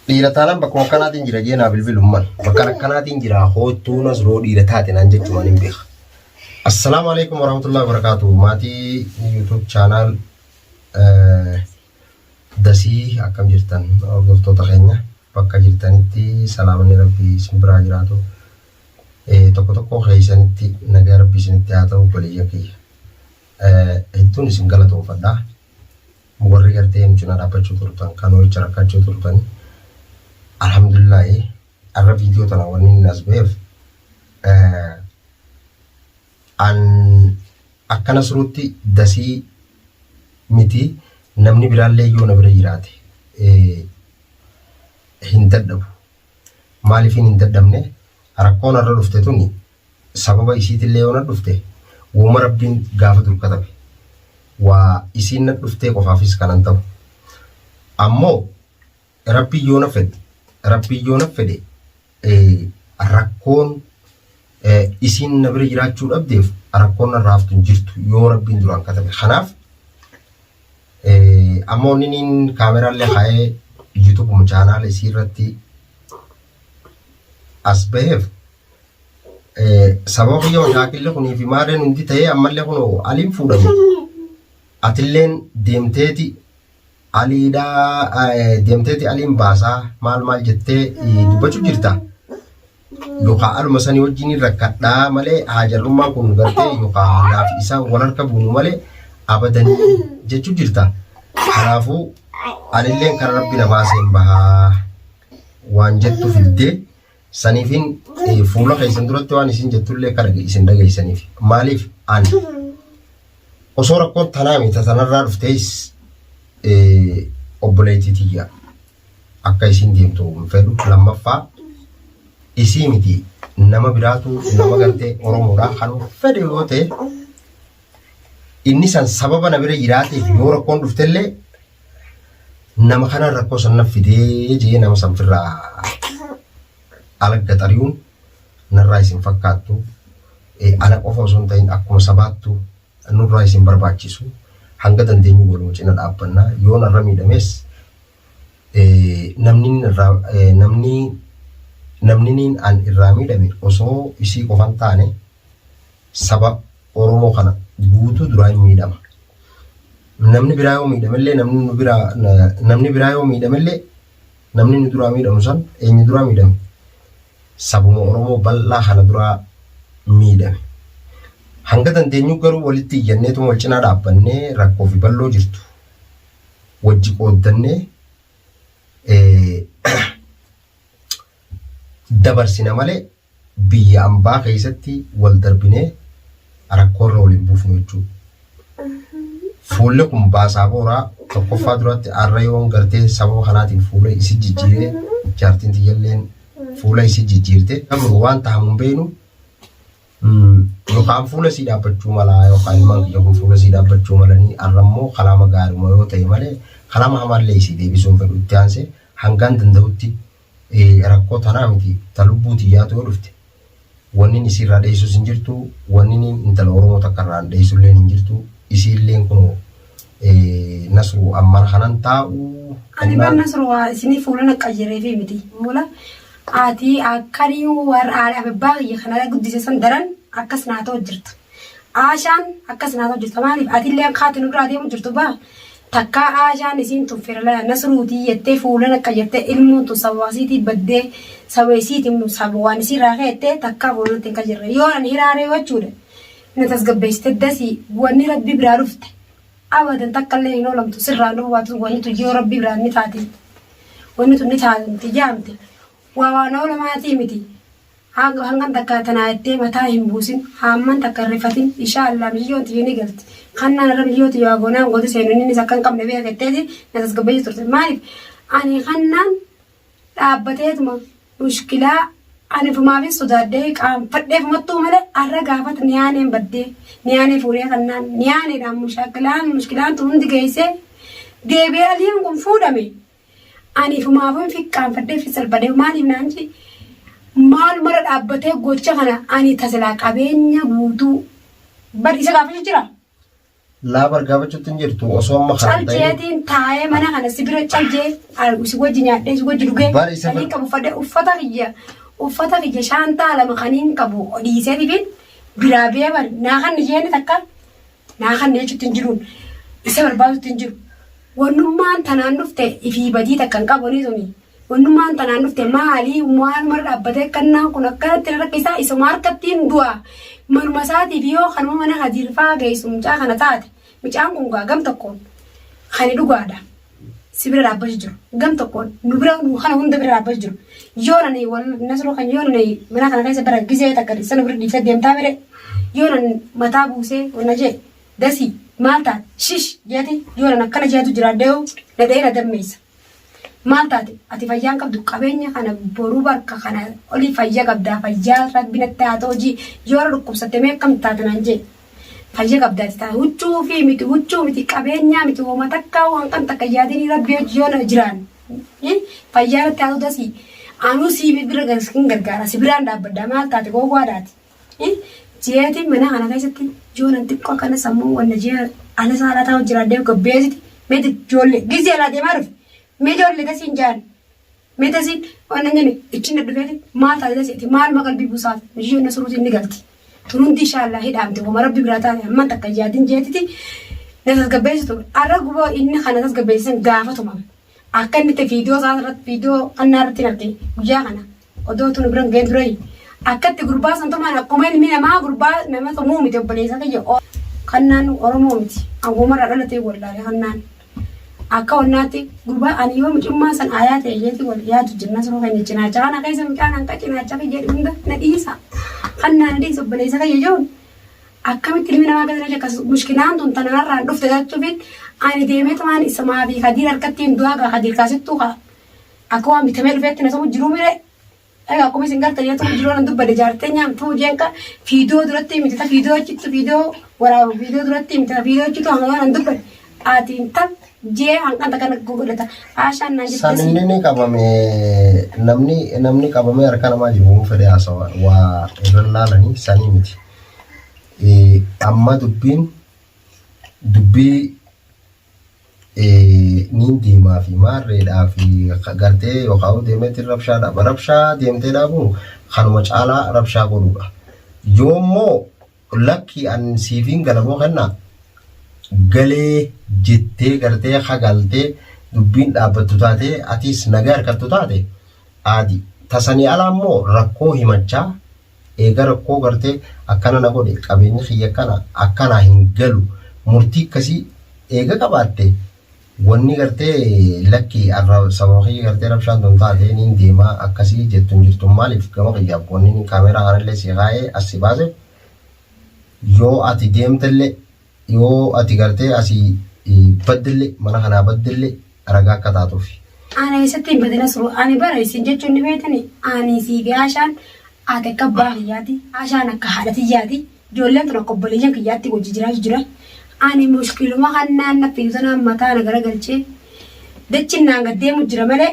Dhiira taanaan bakkuma akkanaatiin jira jee naa bilbilumman. Bakka akkanaatiin jira hoottuu nasroo dhiira taate naan jechumaan hin beeka. Assalaamu alaikum warahmatullahi wabarakatuh. Maatii YouTube channel Dasii akkam jirtan hordoftoota keenya bakka jirtanitti salaamanni rabbii isin biraa jiraatu. Tokko tokko keessanitti nagaa rabbii isinitti haa ta'u obboleeyyan kiyya. Hedduun isin galatoomfadha. Warri gartee nu cinaa dhaabbachuu turtan kan ho'icha rakkachuu turtani. Alhamdulillaahi arra viidiyoo tana wanni inni as ba'eef an akka nasruutti dasii miti namni biraallee yoo na bira jiraate hin dadhabu. Maaliifin hin dadhabne rakkoon arra dhufte tuni sababa isiitillee yoo na dhufte woma rabbiin gaafa dur katabe waa isiin na dhuftee qofaafis kanan ta'u ammoo rabbiin yoo na fedhe rabbiin yoo na fedhe rakkoon isiin na bira jiraachuu dhabdeef rakkoon narraa haftu hin jirtu yoo rabbiin duraan katabe kanaaf ammoo niniin kaameraallee kaa'ee yuutuubuma chaanaala isii irratti as baheef Sababa kiyya mashaakilli kunii fi maarreen hundi ta'ee ammallee kun aliin fuudhame. Atilleen deemteeti aliidhaa deemteeti aliin baasaa maal maal jettee dubbachuu jirta. Yookaan aluma sanii wajjin rakkadhaa malee haajarrummaan kun gartee yookaan naaf isa wal harka buunu malee abadanii jechuu jirta. Kanaafuu anilleen kan rabbi na baaseen bahaa waan jettu fiddee Saniifin fuula keessan duratti waan isin jettullee akka isin dhageessaniif. Maaliif ani osoo rakkoon tanaa miti tanarraa dhuftees obboleettii tiyya akka isin deemtu hin fedhu. Lammaffaa isii miti nama biraatu nama gartee Oromoodhaa kan fedhe yoo ta'e inni san sababa na bira jiraateef yoo rakkoon dhuftellee Nama kanaan rakkoo san na fidee jee nama san firraa alagga xariyuun narraa isin fakkaattu ana qofa osoo hin ta'in akkuma sabaattu nurraa isin barbaachisu hanga dandeenyu waluma cina dhaabbanna yoo narra miidhames namni irraa namni namni an irraa miidhame osoo isii qofan taane saba Oromoo kana guutuu duraa hin miidhama. Namni biraa yoo miidhamellee namni nu biraa namni biraa yoo miidhamellee namni nu duraa miidhamu san eenyu duraa miidhame? Sabuma Oromoo bal'aa kana duraa miidhame. Hanga dandeenyu garuu walitti iyyanneetuma wal cinaa dhaabbannee rakkoo fi bal'oo jirtu wajji qooddannee dabarsina malee biyya ambaa keessatti wal darbinee rakkoo irra wal hin buufnu jechuudha. Fuulli kun baasaa booraa tokkoffaa duratti arra yoon gartee sababa kanaatiin fuula isi jijjiiree jaartiin tiyyalleen fuula isi jijjiirte garuu waan tahamu hin beeknu yookaan fuula isii dhaabbachuu mala yookaan ilmaan kiyya kun fuula isii dhaabbachuu malanii arra immoo kalaama gaaruma yoo ta'e malee kalaama hamaallee isii deebisuu hin fedhu itti aansee hangaan danda'utti Rakkoo tanaa miti ta lubbuu tiyyaatu yoo dhufte wannin isii irraa dheeysus hin jirtu wanniniin intala Oromoo takka irraan dheeysulleen hin jirtu isiilleen kunoo Nasruu an mana kanan taa'u Ani bar Nasru waa isinii fuula na qayyareefi miti. Fuula ati akkanii warra haadha abbaa kiyya kana guddise san daran akkas naa ta'u jirta. Aashaan akkas naa ta'u jirta maaliif atillee kaati nurraa deemu jirtu baa takkaa Aashaan isiin tun fira Nasruutii jettee fuula na qayyartee ilmoon tun sababa isiitii baddee sababa isiitiin sababa waan isiirraa ka'ettee takkaa fuula natti hin qayyarre yoo ani hiraaree jechuudha na tasgabbeessite dasii wanni rabbi biraa dhufte abadan takkallee hin oolamtu sirraa dhowwaatu wanni tun yoo rabbi biraa ni taati wanni tun ni taati jaamte waa waan oolamaatii miti. Haga hangan takka tanaa jettee mataa hin buusin haamman takka hin rifatin ishaa Allah miciyyoon tiyya ni galti kannaan irra miciyyoo tiyya waa goonaan gooti seenu innis akka hin qabne beeka jetteeti na tasgabbeessu turte maaliif ani kannaan dhaabbateetuma mushkilaa ani fumaafin sodaadhee qaanfadhee fumattuu malee arra gaafat niyaaneen baddee niyaanee fuudhee kannaan niyaaneedhaan mushaakilaan mushkilaan tun hundi geessee deebi'ee aliin kun fuudhame Ani ifumaafuu hin fiqqaanfadhee fi salphadhee maaliif naan jedhi maalumarra dhaabbatee gocha kana ani tasilaa qabeenya guutuu bar isa gaafachuu jira. Laa bar gaafachuutti hin jirtu osoo amma kana hin ta'in. Caljeetiin taa'ee mana kana si bira caljee si wajji nyaadhee si wajji dhugee Bar isa kaniin qabu uffadhe uffata kiyya uffata kiyya shaantaa lama kaniin qabu dhiiseetiin biraa bee bar naa kan jeeni takka naa kan jechuutti hin jiruun isa barbaadutti hin jiru. Wannummaan tanaan dhufte ifii badii takka hin qabu ni suni. Wannummaan tanaan dhufte maali maaluma dhaabbatee kannaan kun akkanatti na rakkisaa isuma harkattiin du'a. Manuma isaatiif yoo kanuma mana hadiirfaa geessu mucaa kana taate mucaan kun gaa gam tokkoon kan dhugaadha. Si bira dhaabbachuu jiru. Gam tokkoon nu bira nu kana hunda bira dhaabbachuu jiru. Yoo nani wal nasroo kan yoo nani mana kana keessa bara gisee takka sana bira dhiiftee deemtaa mire yoo nani mataa buusee wanna jee dasii maal taate shish jeeti yoo nani akkana jeetu jira deewu na dhahee na dammeessa. Maal taate ati fayyaan qabdu qabeenya kana boruu barka kana olii fayya qabdaa fayyaa rabbi natti haa ta'u jii yoo dhukkubsatte mee akkam taate naan jee. Fayya qabdaa ati taate huccuu fi miti huccuu miti qabeenyaa miti hooma takkaa waan kan takka yaadinii rabbi hojii yoo na jiraan. Fayyaa natti haa ta'u dasii anuu sii bira hin gargaara si biraan dhaabbadha maal taate gowwaadhaati. Jeetiin mana kana keessatti joonan xiqqoo akkana sammuu wanna jee ala saalaa taa'u jiraadhee gabbeessiti mee ijoollee gizee alaa deemaa dhufe mee ijoollee tasiin jaan mee tasiin wanna jenne ichi na dhufeeti maal taate tasiiti maaluma qalbii buusaaf isheen na suruutiin ni galti. Tun hundi inshaallah hidhaamte homa rabbi biraa taate amman takka yaadin jeetiti na tasgabbeessitu arra guboo inni kana tasgabbeessisan gaafa tumame akka inni itti viidiyoo isaa irratti viidiyoo annaa irratti hin arge guyyaa kana. Odoo tun biran ga'een durayi. Akkatti gurbaa san tumaan akkuma ilmi namaa gurbaa nama tumuu miti obboleessa kiyya. Kannaan Oromoo miti. Awwoomarraa dhalatee wallaale kannaan. Akka wannaatti gurbaa ani yoo mucummaa san aayaa ta'e jeeti wal yaadu jirna siruu keenya cinaacha kana keessa mucaan hanqa cinaacha kiyya hunda na dhiisa. Kannaan na dhiisa obboleessa kiyya jechuun akkamitti ilmi namaa gadi akkas mushkilaan tun tanarraan dhufte jechuufin ani deemee tumaan isumaa fi kadiir harkatti hin du'aa gaa kadiir kaasittuu kaa. Akka waan bitamee dhufeetti na sobu jiruu mire. Egaa akkuma isin gartan yoo ta'u jiruu nan dubbadhe jaartee nyaamtuu jeenka fiidoo duratti miti ta fiidoo achitti fiidoo waraabu fiidoo duratti miti ta fiidoo achitti hanga nan dubbadhe ati intal jee hanqan takka na godhata haashaan naan San jettee inni ni qabame namni namni qabamee harka namaa jiru waan fedhe haasawa waa irra laalanii sanii miti. Amma dubbiin dubbii niin deemaa fi maarreedhaa fi gartee yookaan deemeetiin rabshaa dhaaba. Rabshaa deemtee dhaabuun kanuma caalaa rabshaa godhuudha. Yoommoo lakki an siifiin galamoo kennaa galee jettee gartee hagaltee dubbiin dhaabbattu taate atiis nagaa harkattu taate aadi. Tasanii alaa immoo rakkoo himachaa eega rakkoo gartee akkana na godhe qabeenyi kiyya akkana akkanaa hin galu murtii akkasii eega qabaatte wanni gartee lakki arra sababa kiyya gartee rabshaan tun taate niin deemaa akkasii jettu hin jirtu maaliif gama kiyyaaf wanni niin kaameeraa kanallee si kaa'ee as si baase yoo ati deemtellee yoo ati gartee asii baddellee mana kanaa baddellee ragaa akka taatuufi. Ana eessatti hin badina suru ani bara isin jechuun ni beektani ani sii fi Ashaan ati akka abbaa kiyyaati Ashaan akka haadha tiyyaati ijoolleen tun akka obboleeyyan kiyyaatti wajji jiraatu jira ani mushkiluma kannaan na fidu tanaan mataa na garagalchee dachin naan gad deemu jira malee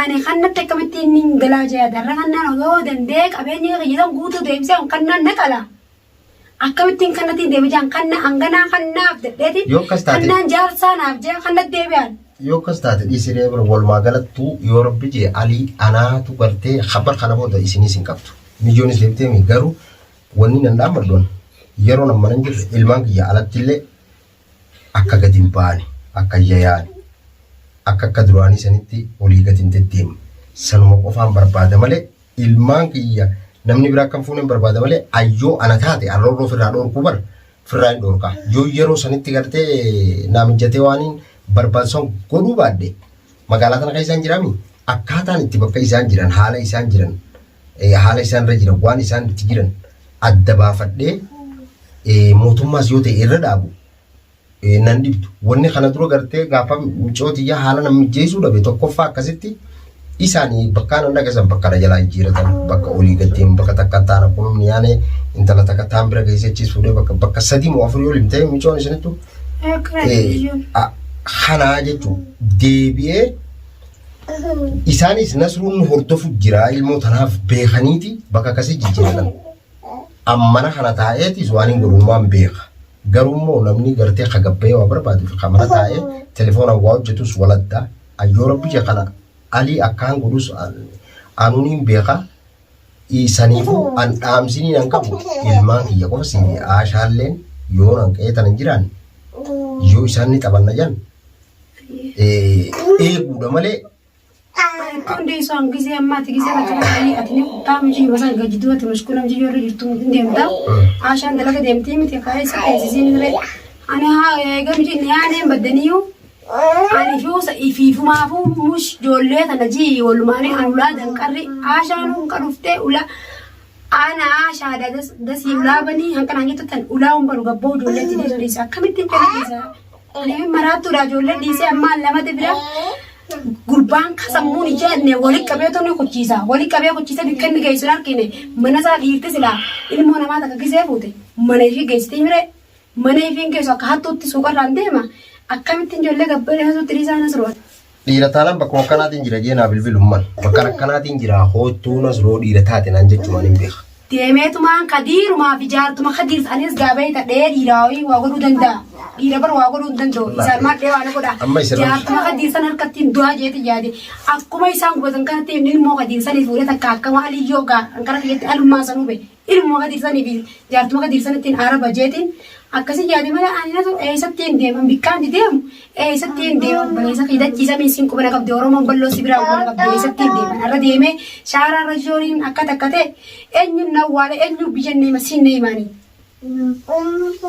ani kannatti akkamitti inni hin galaa jee yaada har'a kannaan odoo danda'ee qabeenya kiyya tan guutuu deebisee kannaan na qala. Akkamittiin kannatiin deebi jaan kanna hanganaa kannaaf jedheetiin Yoo akkas taate- kannaan jaarsaa naaf jee kanna deebi'an. Yoo akkas taate dhiisii ree bira walumaa galattuu yoo rabbi jee alii anaatu gartee habar kana booda isinis hin qabdu. Miyyoonis deebitee mi garuu wanni nan dhaammadhu yeroo nan mana hin jirre ilmaan kiyya alatti illee akka gadi hin baane akka hin yayaane akka akka duraanii sanitti olii gadi hin deddeemne sanuma qofaan barbaada malee ilmaan kiyya namni biraa akka hin fuune hin barbaada malee ayyoo ana taate arroorroo ofirraa dhoorkuu bar firraa hin dhoorkaa yoo yeroo sanitti gartee naa mijjatee waaniin barbaachisan godhuu baadhe magaalaa tana keessa isaan jiraami akkaataan itti bakka isaan jiran haala isaan jiran haala isaan irra jiran waan isaan itti jiran adda baafadhee mootummaas yoo ta'e irra dhaabu nan dhibdu. Wanni kana dura gartee gaafa micoo tiyya haala nan mijjeessuu dhabe tokkoffaa akkasitti isaanii bakkaa nan dhaqe san bakka na jalaa jijjiiratan bakka olii gad deemu bakka takka ta'an akkuma inni yaane intala takka ta'an bira geessee achiis fuudhee bakka bakka sadii moo afurii ol hin ta'e micoon isinittu kanaa jechuun deebi'ee isaanis nasruun nu hordofu jira ilmoo tanaaf beekaniiti bakka akkasii jijjiiratan. Ammana kana taa'eetis waan hin godhu waan beeka. Garuu immoo namni gartee ka gabbahee waa barbaadu fi ka mana taa'ee telefoonaan waa hojjetus waladda. Ayyoo rabbi jee kana alii akkaan godhus anuu niin beeka. Saniifuu an dhaamsiniin an qabu ilmaan kiyya qofa sii fi aashaalleen yoo nan qe'ee tana hin jiraanne yoo isaan ni taphanna jan eeguudha malee. Hundi isaan gisee ammaati gisee bakka ta'ee ati ni kuttaa miti masa gajjidduu ati mashkuula miti yoo irra jirtu hin deemta. Aashaan dalaga deemtii miti kaa'ee isa teessisiin irree. Ani haa eega miti ni aaneen baddaniyyuu. Ani fiusa ifiifumaafuu mush ijoollee tana jii walumaanii an ulaa danqarri aashaan hunka dhuftee ulaa ana aashaadha dasii ulaa banii hanqanaan jettu tan ulaa hun banu gabboo ijoollee itti dhiisu dhiisa akkamittiin ijoollee dhiisa. Ani maraattuudha ijoollee dhiisee ammaan lamati bira gurbaan ka sammuun ijaanne wali qabee tuni kuchiisa wali qabee kuchiisa bikka inni geessu hin argine mana isaa dhiirti silaa ilmoo namaa takka gisee fuute mana ishii geessitee miree mana ishiin geessu akka hattuutti suuqarraan deema akkamittiin ijoollee gabbaree hasuutti dhiisaa nasroo. Dhiira taanaan bakkuma akkanaatiin jira jee naa bilbilumman bakka akkanaatiin jira hoottuu nasroo dhiira taate naan jechumaan hin beeka. Deemeetumaan kadiirumaa fi jaartuma kadiir anis gaabee tadhee dhiiraa wayii waa godhuu danda'a. Dhiira bar waa godhuu hin danda'u. Isaan maal dhee waa na godha. Amma isin Jaartuma kadiir san harkattiin du'aa jeeti yaade. Akkuma isaan gubatan kanatti ilmoo kadiir sanii fuudhee takka akka maaliyyoo gaa kan kiyyatti alummaa sanuu be. Ilmoo kadiir sanii fi jaartuma kadiir sanittiin araba jeetiin akkasii yaade malee ani nasu eessatti hin deeman bikkaan deemu eessatti hin deeman baleessa kiidachiisa miisiin qubana qabdi Oromoon balloo si biraa qubana qabdi eessatti hin deeman irra deemee shaaraa irra jooriin akka takka ta'e eenyuun na awwaale eenyuun biyya neema siin neemaanii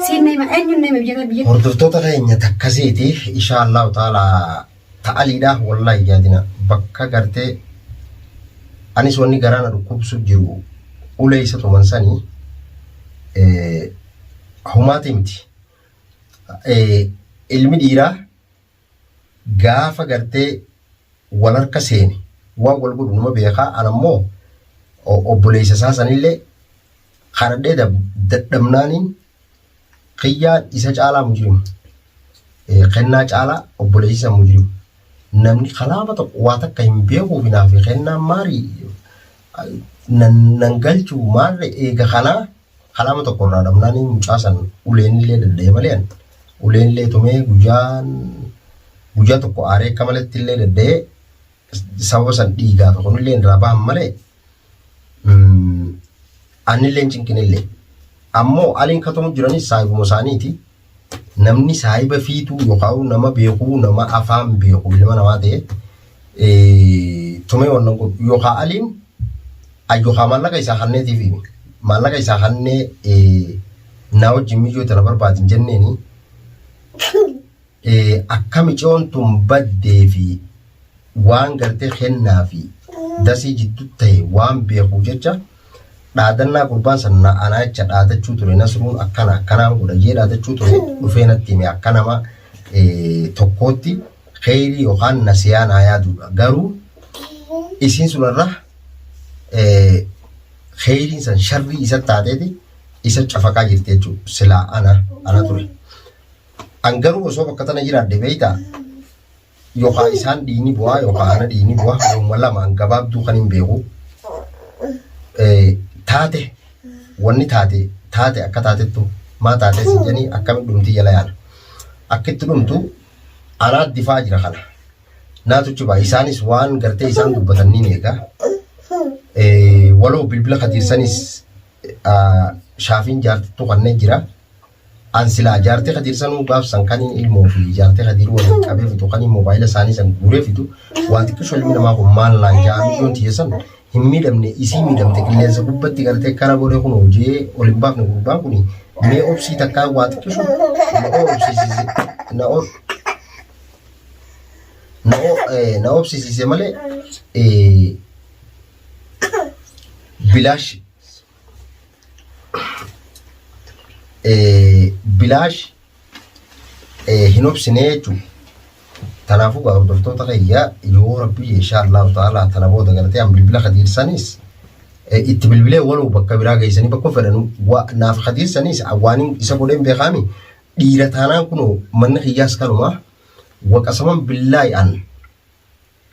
siin neema eenyuun neema biyya biyya. Hordoftoota keenya takkasiiti insha Allahu ta'ala ta'aliidha wallahi yaadina bakka gartee anis wanni garaa na dhukkubsu jiru ulee isa tuman sanii humaati miti. Ilmi dhiiraa gaafa gartee wal harka seene waan wal godhu numa beekaa an ammoo obboleessa isaa sanillee kadhadhee dadhabnaaniin kiyyaan isa caalaa mujrimu. Kennaa caalaa obboleessi isaa mujrimu. Namni kalaama tokko waa takka hin beekuuf naaf kennaan maarii nan galchuu maarre eega kanaa kalaama tokko irraa dhabnaaniin mucaa san uleenillee dadha'e malee an uleenillee tumee guyyaan guyyaa tokko aaree akka maletti illee dadha'ee sababa san dhiigaa fi kunillee irraa bahan malee anillee hin cinqinillee. Ammoo aliin katumu jiranis saahibuma isaaniiti. Namni saahiba fiituu yookaan nama beekuu nama afaan beeku ilma namaa ta'e tumee wannan godhu yookaan aliin yookaan maallaqa isaa kanneetiif maallaqa isaa kannee naa wajjin miyyoo tana barbaadin jenneeni akka micoon tun baddee fi waan gartee kennaa fi dasii jidduu ta'e waan beekuu jecha dhaadannaa gurbaan san na anaa jecha dhaadachuu ture nasruun akkana akkanaan godha jee dhaadachuu ture dhufee natti hime akka nama tokkootti kheyrii yookaan nasiyaa naa yaaduudha garuu isiin sunarra kheyriin san sharrii isa taateeti isa cafaqaa jirti jechuudha silaa ana ana ture. An garuu osoo bakka tana jiraadhe beektaa yookaan isaan dhiigni bu'aa yookaan ana dhiigni bu'aa waanuma lamaan gabaabduu kan hin beeku. Taate wanni taate taate akka taatettu maa taate si jedhanii akkamitti dhumti jala yaana. Akkitti dhumtu anaa difaa jira kana. Naatu baa isaanis waan gartee isaan dubbatan ni eega. Waloo bilbila kadiirsanis shaafiin jaartittu kanneen jira. An silaa jaartii Kadiir sanuu gaaf san kaniin ilmoo fi jaartii Kadiir waliin qabee fitu kaniin moobaayila isaanii san guuree fitu waa xiqqisho ilmi namaa kun maal naan ja'a miyyoon tiyya san hin miidhamne isii miidhamte qilleensa gubbatti gartee kana godhe kun hojii ol hin baafne gurbaan kun mee obsii takkaa waa xiqqisho na obsisiise na na obsisiise malee bilaash bilaash hin obsinee jechuudha. Kanaafuu gaa hordoftoota kiyya yoo rabbi insha Allahu ta'ala tana booda gartee an bilbila kadiirsanis itti bilbilee waluu bakka biraa geessanii bakka fedhan naaf kadiirsanis waan isa godheen beekaami dhiira taanaan kunoo manni kiyyaas kanuma waqasaman billaahi an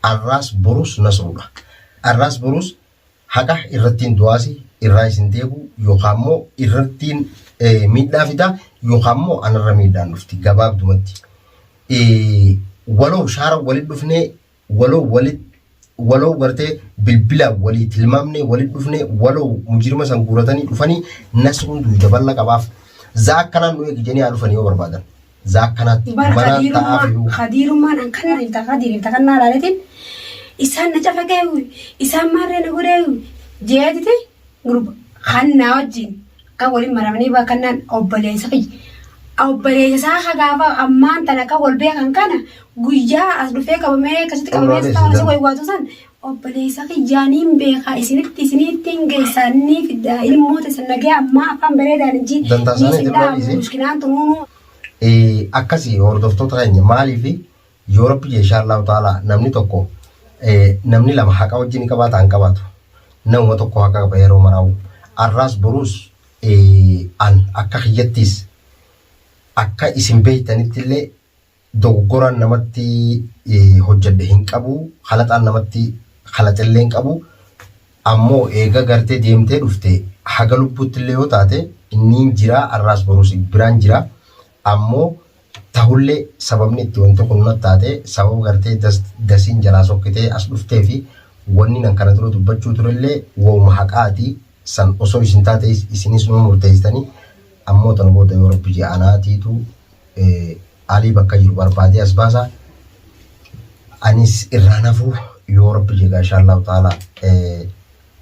arraas borus nasruudha. Arraas borus Haqa irrattiin du'aasi irraa isin deebu yookaan immoo irrattiin miidhaa fida Yookaan immoo anarra miidhaan dhufti gabaabdumatti. Waloo shaara walitti dhufnee waloo walitti waloo gartee bilbilaan walii tilmaamnee walitti dhufnee waloo mujirima san guuratanii dhufanii nasruun duuda bal'a qabaaf. Zaa akkanaan nu eegi jedhanii haa dhufanii yoo barbaadan. Zaa akkanaatti Bar manaan ta'aaf kadiirummaa iyyuu. kadiirummaan an kan ifta kadiir ifta kan naa laaletin isaan na cafaqee isaan maarree na godhee jeetiti gurba kan naa wajjin kan waliin maramanii baa kan naan obboleessa kiyya obboleessa isaa ka gaafa ammaan tana kan wal beekan kana guyyaa as dhufee qabamee akkasitti qabamee Obboleessa ta'an san. wayii waatu san obboleessa kiyyaaniin beekaa isinitti isinitti hin geessaa ni fiddaa ilmoota isin nagee ammaa afaan bareedaan inji Dantaa ni isaanii isin irraa dhaabu dhiisee. mushkilaan tunuunuu. Akkasi hordoftoota keenya maaliif yoo rabbi jee inshaallahu ta'ala namni tokko namni lama haqa wajjin ni qabaata hin qabaatu namuma tokko haqa qaba yeroo maraa'u arraas boruus an akka kiyyattiis akka isin beektanitti illee dogoggoraan namatti hojjedhe hin qabu kalaxaan namatti kalaxellee hin qabu ammoo eega gartee deemtee dhufte haga lubbuutti illee yoo taate niin jira arraas boruus biraan jira ammoo tahullee sababni itti wanti kun natti taate sababa gartee dasiin jalaa sokkitee as dhuftee fi wanni nan kana dura dubbachuu turellee wawuma haqaati san osoo isin taate isinis numa murteessitanii ammoo tana booda yoo rabbi jee anaatiitu Alii bakka jiru barbaadee as baasa anis irraa nafuu yoo rabbi jee gaa inshaallahu ta'ala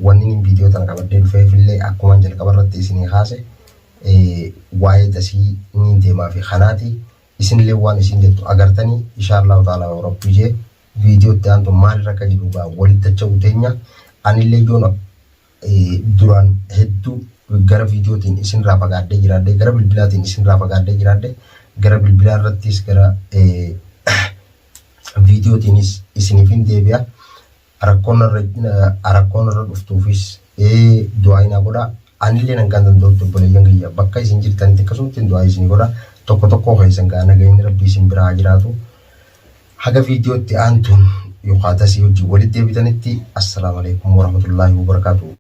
wanni nin viidiyoo tana qabadhee dhufeefillee akkumaan jalqaba irratti isinii kaase waa'ee dasii niin deemaa fi kanaati isinillee waan isin jettu agartanii inshaallahu ta'ala yoo rabbi jee viidiyoo itti aantu maalirra akka jiru gaa walitti dacha'uu teenya anillee yoon duraan hedduu gara viidiyootiin isinirraa fagaadhee jiraadhe gara bilbilaatiin isinirraa fagaadhee jiraadhe gara bilbilaa irrattis gara viidiyootiinis isiniif hin deebi'a. Rakkoon irra rakkoon irra dhuftuufis du'aa naa godha. Anillee nan kan danda'utti obboleeyyan kiyya bakka isin jirtanitti akkasumatti du'aa isinii godha. Tokko tokkoo keessan gaa nagayni rabbii isin biraa haa jiraatu. Haga viidiyootti aantuun yookaan tasii wajjin walitti deebitanitti assalaamu alaikum warahmatullaahi wabarakaatuh.